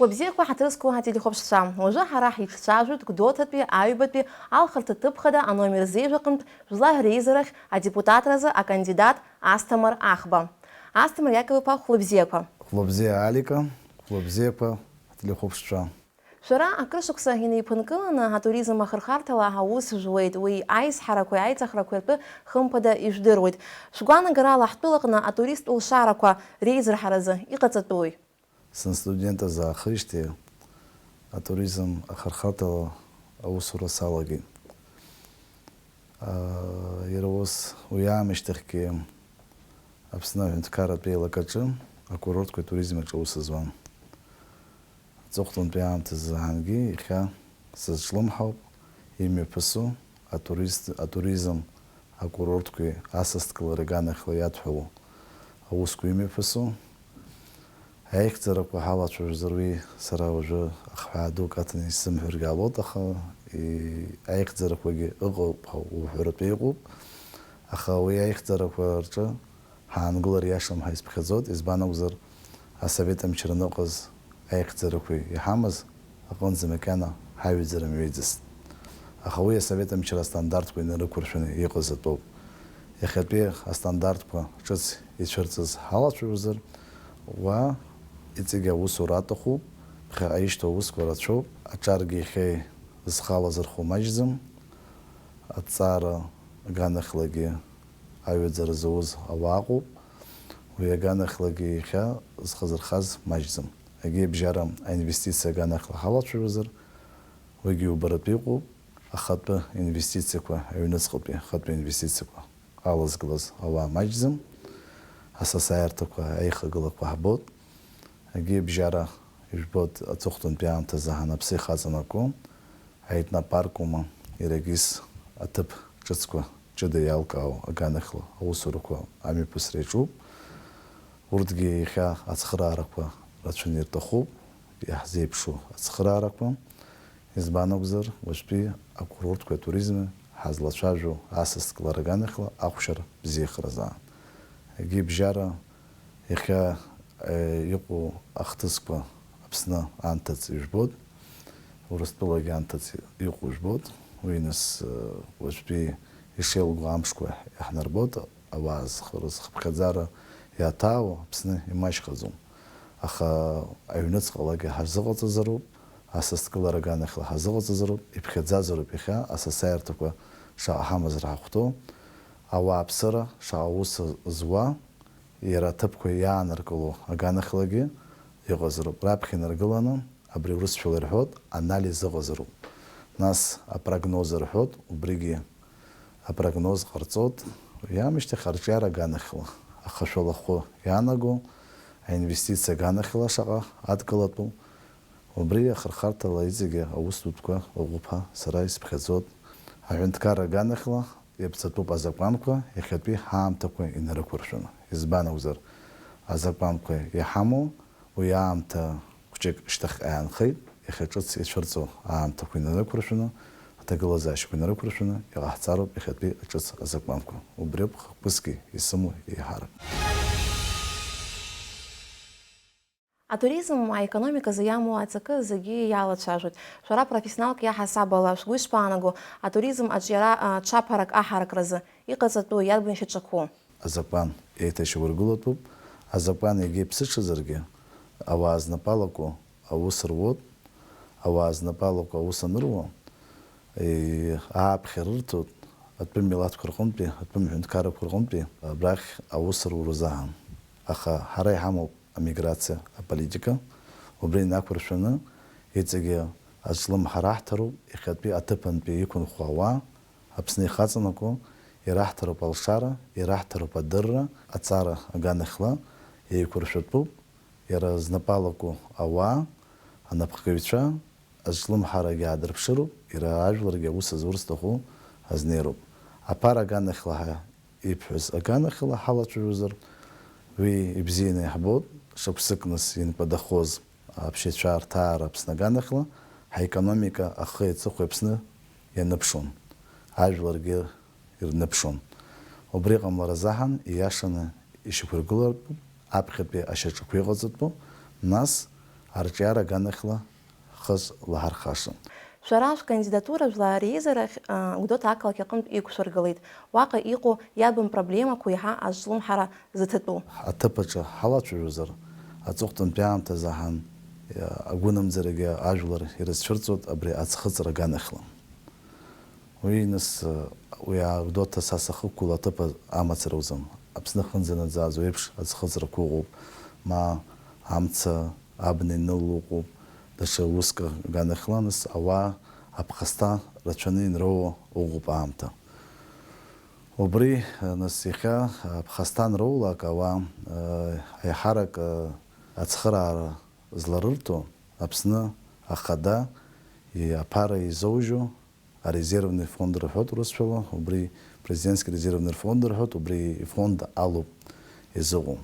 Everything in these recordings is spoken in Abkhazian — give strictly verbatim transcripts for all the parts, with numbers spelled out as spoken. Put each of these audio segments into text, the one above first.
Хәлыбзиақәа ҳаҭыр зқәу ҳателехәаԥшцәа, уажәы ҳара ҳиҿцәажәоит Гәдоуҭатәи аҩбатәи алхырҭа ҭыԥхада аномер зеижә аҟынтә жәлар реизарахь адепутатразы акандидат Асҭамыр Ахба. Асҭамыр Иаков-иԥа, хәлыбзиақәа! Хәлыбзиа, Алика, хәлыбзиақәа ҳателехәаԥшцәа! Шәара акыршықәса инеиԥынкыланы атуризм ахырхарҭала аус жәуеит, уи аизҳарақәеи аиҵахрақәеи ртәы хымԥада ижәдыруеит. Шәгәаанагарала ҳтәылаҟны атурист лшарақәа реизырҳаразы иҟаҵатәуи? Санстудент азы аахижьҭеи атуризм ахырхарҭала аусура салагеит. Иара ус, уи аамышьҭахьгьы Аԥсны аҳәынҭқарратә еилакаҿы акурортқәеи атуризми рҿы аус зуан. Аҵыхәтәантәи аамҭазы аҳангьы иахьа сызҿлымҳауп имҩаԥысу атурист-, атуризм акурортқәеи асасдкылареи аганахьла иадҳәалоу аусқәа имҩаԥысу. Аихьӡарақәа ҳалацәажәозар, уи сара уажәы ахҳәаа дук аҭаны исзымҳәаргьы ҟалоит, аха, и-, аихьӡарақәагьы ыҟоуп ҳәа уҳәаратәы иҟоуп. Аха уи аихьӡарақәа рҿы ҳаангылар иашам ҳәа исԥхьаӡоит, избан акәзар, асовет амчра аныҟаз аихьӡарақәа иҳамаз аҟынӡа макьана ҳаҩаӡара мҩеиӡацт. Аха уи асовет амчра астандартқәа инарықәыршәаны иҟаз атәоуп. Иахьатәи астандартқәа ҿыц ицәырҵыз ҳалацәажәозар, уа иҵегь аусура аҭахуп, ԥхьаҟа ишьҭоу аусқәа рацәоуп, аҿаргьы иахьа зхала зырхо маҷӡам, аҭҵаара аганахьлагьы аҩаӡара зауз ауаа ыҟоуп, уи аганахьлагьы иахьа зхы зырхаз маҷӡам. Агьи абжьара аинвестициа аганахьла ҳалацәажәозар, уигьы убаратәы иҟоуп, ахатәы инвестициақәа, аҩныҵҟатәи ахатәы инвестициақәа алазгылаз ауаа маҷӡам, асасааирҭақәа аихагылақәа ҳбоит. Агьи абжьара ижәбоит, аҵыхәтәантәи аамҭазы ҳанаԥсы ихаҵанаку, аетнопарк ума, ирагьыс аҭыԥ ҿыцқәа ҷыда иалкаау аганахьла аусурақәа амҩаԥысра иаҿуп. Урҭгьы иахьа ацхыраарақәа рацәаны ирҭахуп, иаҳзеиԥшу ацхыраарақәа. Избан акәзар, уажәтәи акурортқәеи атуризми ҳазлацәажәо асасдкылара аганахьла ахәшьара бзиахаразаан. Егьи бжьара иахьа, э, иҟоу ахҭысқәа Аԥсны анҭыҵ ижәбоит, Урыстәылагьы анҭыҵ иҟоу жәбоит. Уи нас, э, уажәтәи ишеилго амшқәа иаҳнарбоит, ауаа зхы-, рызхыԥхьаӡара иаҭаау Аԥсны имашьхаӡом. Аха аҩныҵҟалагьы ҳазыҟаҵазароуп, асасдкылара аганахьла ҳазыҟаҵазароуп, иԥхьаӡазароуп иахьа асасааирҭақәа шаҟа ҳамазар ҳахәҭоу, ауааԥсыра шаҟа ус зуа, иара аҭыԥқәа иааныркыло аганахьлагьы иҟазароуп. Раԥхьа инаргыланы абри урысшәала ирҳәоит, анализ ыҟазароуп. Нас апрогноз рҳәоит, убригьы апрогноз ҟарҵоит. Уи аамышьҭахь арҿиара аганахьла, ахашәала ахәы иаанаго, аинвестициа аганахьла шаҟа адкылатәу, убри ахырхарҭала иҵегьы аус дутәқәа ыҟоуп ҳәа сара исыԥхьаӡоит. Аҳәынҭқарра аганахьла иаԥҵатәуп азакәанқәа иахьатәи ҳаамҭақәа инарықәыршәаны. Избан акәзар, азакәанқәа иҳамоу уи аамҭа хәҷык шьҭахьҟа иаанхеит, иахьа ҿыц ицәырҵуа аамҭақәа инарықәыршәаны, аҭагылазаашьақәа инарықәыршәаны иҟаҳҵароуп иахьатәи ҿыц азакәанқәа. Убриоуп хықәкысгьы исымоу еиҳарак. Атуризм аекономиказы иамоу аҵакы зегьы иалацәажәоит. Шәара профессионалк иаҳасаб ала шәгәы ишԥаанаго, атуризм аҿиара, а, ҽаԥарак аҳаракразы иҟаҵатәу иарбан шьаҿақәоу? Азакәан еиҭашьақәыргылатәуп. Азакәан егьа иԥсыҽызаргьы, ауаа знапы алаку аус руот, ауаа знапы алаку аус аныруа, е, ааԥхьара рырҭоит атәым милаҭқәа рҟынтәи, атәым ҳәынҭқаррақәа рҟынтәи абрахь аус рура азыҳәан. Аха ҳара иҳамоуп амиграциа аполитика. Убри инақәыршәаны, иҵегьы азҿлымҳара ҳҭароуп, иахьатәи аҭыԥантәи иқәынхо ауаа, Аԥсны ихаҵанаго, ираҳҭароуп алшара, ираҳҭароуп адырра, аҵара аганахьла еиқәыршәатәуп, иара знапы алаку ауаа, анапхгаҩцәа, азҿлымҳарагьы аадырԥшыроуп, иара ажәларгьы аус зурц зҭаху азнеироуп. Аԥара аганахьла ҳәа ибҳәаз аганахьала ҳалацәажәозар, уи ибзианы иаҳбоит, шықәсык нас ианпадахоз аԥшьацәа рҭаара Аԥсны аганахьла, ҳаекономика ахи аҵыхәеи Аԥсны ианыԥшуан, ажәларгьы ирныԥшуан. Убри ҟамлара азыҳәан ииашаны ишьақәыргылартә аԥхьатәи ашьаҿақәа иҟаҵатәу, нас арҿиара аганахьла хыс лаҳархашан. Шәара шәкандидатура Жәлар реизарахь, а, Гәдоуҭа ақалақь аҟынтә иқәшәыргылеит. Уаҟа иҟоу иарбан проблемақәоу иаҳа азҿлымҳара зыҭатәу? Аҭыԥ аҿы ҳалацәажәозар, аҵыхәтәантәи аамҭазы ҳан, агәынамӡарагьы ажәлар ирызцәырҵуеит абри аӡхыҵра аганахьла. Уи, нас, уи Гәдоуҭа са сахықәгылоу аҭыԥ амацара акәӡам. Аԥсны ахьынӡанаӡааӡо еиԥш аӡхыҵрақәа ыҟоуп, ма амца абна иныло ыҟоуп, даҽа уск аганахьла, нас, ауаа аԥхасҭа рацәаны инроуа ыҟоуп аамҭа. Убри, нас, иахьа аԥхасҭа анроулак ауаа, еиҳарак ацхыраара зларырҭо Аԥсны Ахада аԥара изоужьу арезервный фонд рҳәоит урысшәала, убри президентский резервный фонд рҳәоит, убри ифонд алоуп изыҟоу.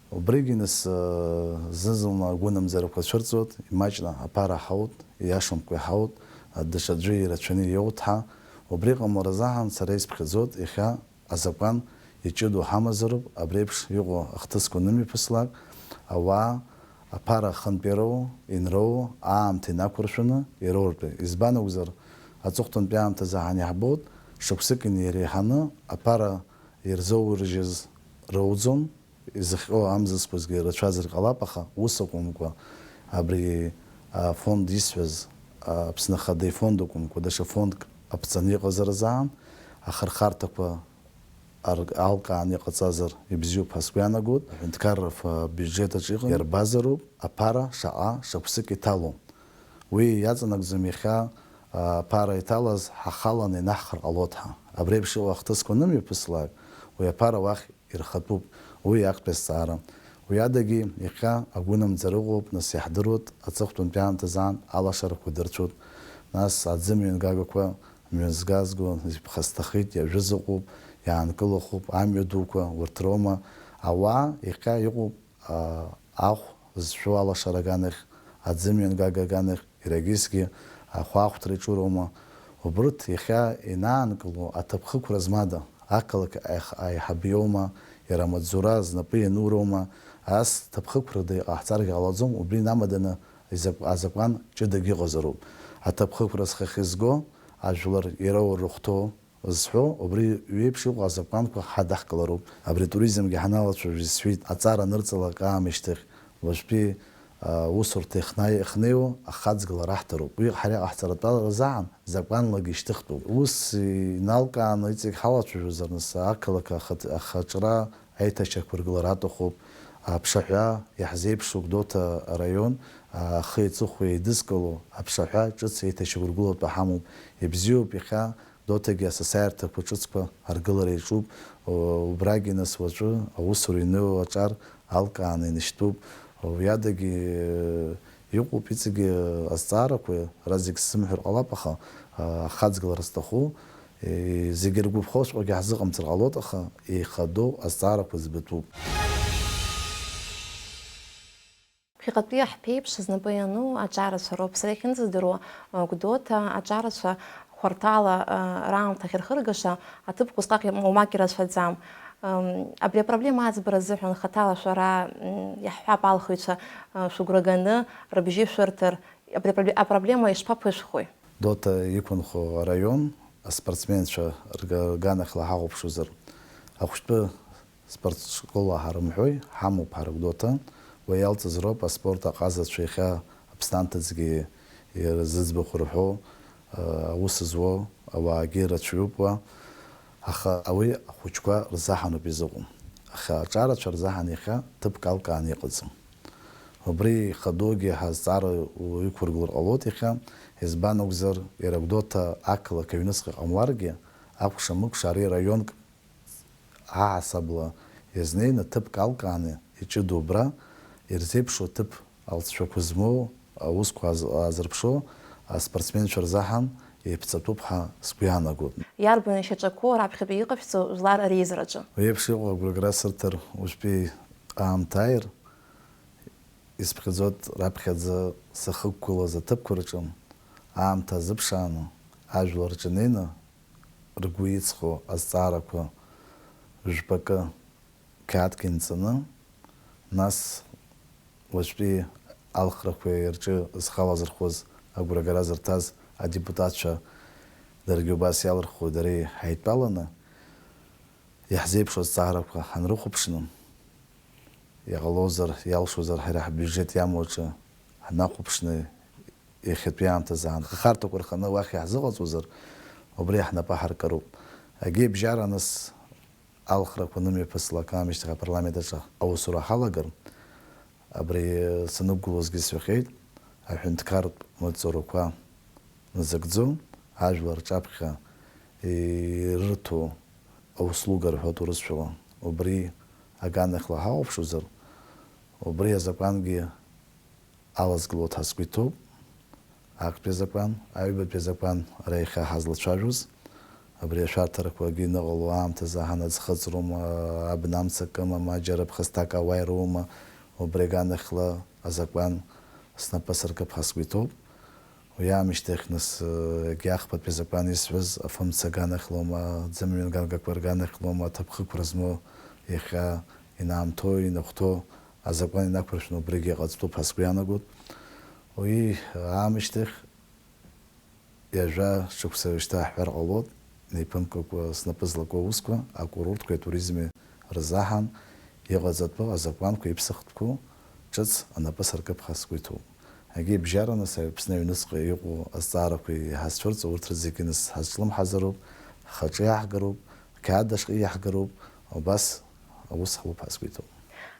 Убригьы, нас, зны-зынла агәынамӡарақәа цәырҵуеит, имаҷны аԥара ҳауеит, ииашамкәа иҳауеит, даҽаӡәы ирацәаны иоуеит ҳәа. Убри ҟамларазы аҳан сара исԥхьаӡоит иахьа азакәан иҷыдоу ҳамазароуп, абри еиԥш иҟоу ахҭысқәа анымҩаԥыслак, ауаа аԥара ахантәироу, инроу аамҭа инақәыршәаны ироуртәы. Избан акәзар, аҵыхәтәантәи аамҭазы ҳан иаҳбоит, шықәсык инеиреиҳаны аԥара ирзоурыжьыз роуӡом, изыхҟьо амзызқәазгьы рацәазар ҟалап, аха ус акәымкәа, абри афонд исҳәаз, Аԥсны Ахада ифонд акәымкәа, даҽа фондк аԥҵаны иҟазар азаан, ахырхарҭақәа ар-, алкааны иҟаҵазар ибзиоуп ҳәа сгәы иаанагоит. Аҳәынҭқарра ф-, абиуџьет аҿы иҟан, иарбазароуп аԥара шаҟа шықәсык иҭало. Уи иаҵанакӡом иахьа, а, аԥара иҭалаз ҳахаланы инаҳхыр ҟалоит ҳәа. Абри еиԥш иҟоу ахҭысқәа анымҩаԥыслак, уи аԥара уахь ирхатәуп. Уи актәи азҵаара. Уи адагьы иахьа агәынамӡара ыҟоуп, нас иаҳдыруеит, аҵыхәтәантәи аамҭазы аан алашарақәа дырцәоит. Нас аӡы мҩангагақәа мҩа згазго иԥхасҭахеит, иажәыз ыҟоуп, иаанкылахуп, амҩа дуқәа урҭ роума. Ауаа иахьа иҟоуп, а, ахә зшәу алашара аганахь, аӡы мҩангага аганахь, иарагьысгьы ахәаахәҭра иҿу роума. Убырҭ иахьа инаанкыло аҭыԥхықәра змада, ақалақь аиҳ-, аиҳаб иоума, иара амаҵзура знапы иану роума, ас ҭыԥхықәрада иҟаҳҵаргьы ҟалаӡом, убри инамаданы изак-, азакәан ҷыдагь ыҟазароуп. Аҭыԥхықәра зхахьы зго, ажәлар ироур рыхәҭоу, зҳәо, убри еиԥш иҟоу азакәанқәа ҳадаҳкылароуп. Абри атуризмгьы ҳаналацәажәоз сҳәеит, аҵара анырҵалак аамышьҭахь, уажәтәи, а, усурҭа ихна-, ихнеиуа ахаҵгылара аҳҭароуп. Уи ҳара иҟаҳҵаратәалара азаан закәанлагьы ишьҭыхтәуп. Ус иналкааны иҵегь ҳалацәажәозар, нас, ақалақь ахаҭ-, ахаҿра аиҭашьақәыргылара аҭахуп. Аԥшаҳәа иаҳзеиԥшу Гәдоуҭа араион, а, ахи аҵыхәеи еидызкыло аԥшаҳәа ҿыц еиҭашьақәыргылатәы ҳамоуп. Ибзиоуп, иахьа Гәдоуҭагьы асасааирҭақәа ҿыцқәа аргылара иаҿуп. Убрагьы, нас, уаҵәы аусура инеиуа аҿар алкааны инышьтәуп. Уи адагьы, э, иҟоуп иҵегьы азҵаарақәа, ара зегь сзымҳәар ҟалап, аха, а, ахаҵгылара зҭаху, э, зегьы ргәаԥхоуҵәҟьагьы ҳзыҟамҵар ҟалоит, аха еихадоу азҵаарақәа збатәуп. Ԥхьаҟатәи ҳԥеиԥш знапы иану аҿарацәа роуп. Сара иахьынӡадыруа, Гәдоуҭа аҿарацәа хәарҭала раамҭа ахьырхыргаша аҭыԥқәа усҟак уамак ирацәаӡам. Абри апроблема аӡбара азыҳәан хаҭала шәара, иаҳҳәап, алхыҩцәа шәыгәра ганы рыбжьы шәырҭар, абри апробле-, апроблема ишԥаԥышәхуеи? Гәдоуҭа иқәынхо араион аспортсменцәа рга-, рганахьла ҳахәаԥшуазар, ахәшәтәы Спортшкола ҳарымҳәои, ҳамоуп ҳара Гәдоуҭа, уи иалҵыз роуп аспорт аҟазацәа иахьа Аԥсны анҭыҵгьы ирзыӡбахә рҳәо, аус зуо ауаагьы рацәаҩуп уа, аха уи ахәыҷқәа рзаҳаноуп изыҟоу. Аха аҿарацәа рзаҳан иахьа ҭыԥк алкааны иҟаӡам. Убри ихадоугьы ҳазҵаара уиқәыргылар ҟалоит иахьа, избан акәзар, иара Гәдоуҭа ақалақь аҩныҵҟа ҟамларгьы, акәша-мыкәша ари раионк Аҳасабла иазнеины ҭыԥк алкааны иҷыдоу убра ирзеиԥшу аҭыԥ алҵшәақәа змоу аусқәа ааз-, аазырԥшуа аспортсменцәа рзаҳан еиԥҵатәуп ҳәа сгәы иаанагоит. Иарбан ишьаҿақәоу раԥхьатәи иҟашәҵо жәлар реизараҿы? Уи еиԥш иҟоу агәрагара сырҭар уажәтәи аамҭа ааир, исԥхьаӡоит раԥхьаӡа сахьықәгылаз аҭыԥқәа рҿы аамҭа азыԥшааны ажәлар рҿы инеины ргәы иҵхо азҵаарақәа жәпакы қьаадк инҵаны, нас уажәтәи алхрақәеи рҿы зхы алазырхәыз агәрагара зырҭаз адепутатцәа даргьы убас иалырхуеи дареи ҳаидтәаланы, иаҳзеиԥшу азҵаарақәа ҳанрыхәаԥшны, иҟалозар, иалшозар, ҳара ҳбиуџьет иамоу аҿы ҳнахәаԥшны, иахьатәи аамҭазы аанхахарҭақәа рханы уахь иаҳзыҟаҵозар, убри ҳнапы ҳаркыроуп. Егьи абжьара нас алхрақәа анымҩаԥыслак аамышьҭахь апарламент аҿы аусура ҳалагар, абри санықәгылозгьы сҳәахьеит, аҳәынҭқарратә маҵзурақәа назыгӡо, ажәлар рҿаԥхьа ирырҭо аус луга рҳәоит урысшәала, убри аганахьла ҳахәаԥшуазар, убри азакәангьы алазгыло ҳазқәиҭуп. Актәи азакәан, аҩбатәи азакәан, ара иахьа ҳазлацәажәоз, абри ашәарҭарақәагьы иныҟало аамҭазы ҳанаӡхыҵроума, абна амца акыма, ма џьара ԥхасҭак ауаа ироума, убри аганахьла азакәан снапы асыркып ҳазқәиҭуп. Уи аамышьҭахь нас, егьи ахԥатәи азакәан исҳәаз, афымца аганахьлоума, аӡымҩан ганкақәа рганахьлоума, аҭыԥхықәра змоу иахьа инаамҭоу, инахәҭоу азакәан инақәыршәны убригьы иҟаҵатәуп ҳәа сгәы иаанагоит. Уи аамышьҭахь ҩажәа шықәса шьҭа ҳҳәар ҟалоит, неиԥымкәакәа снапы злаку аусқәа, акурортқәеи атуризми рзаҳан иҟаҵатәу азакәанқәа иԥсахтәқәоу ҿыц анапы саркып ҳәа сгәы иҭоуп. Егьи бжьараны са Аԥсны аҩныҵҟа иҟоу азҵаарақәа иҳазцәырҵуа урҭ рзегьы нас ҳазҿлымҳазароуп, ҳхаҿы иаҳгароуп, ақьаад ашҟа иаҳгароуп, убас аус ҳуп ҳәа сгәы иҭоуп.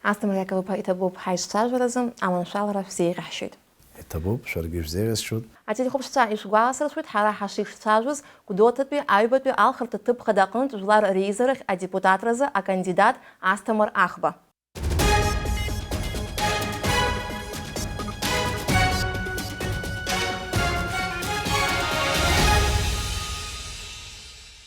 Асҭамыр Иаков-иԥа, иҭабуп ҳаицәажәаразы, аманшәалара шәзеиӷьаҳшьоит. Иҭабуп, шәаргьы шәзеиӷьасшьоит. Ателехәаԥшцәа ишәгәаласыршәоит, ҳара ҳашеицәажәоз Гәдоуҭатәи аҩбатәи алхырҭа ҭыԥ хада аҟынтә жәлар реизарахь адепутатразы акандидат Асҭамыр Ахба.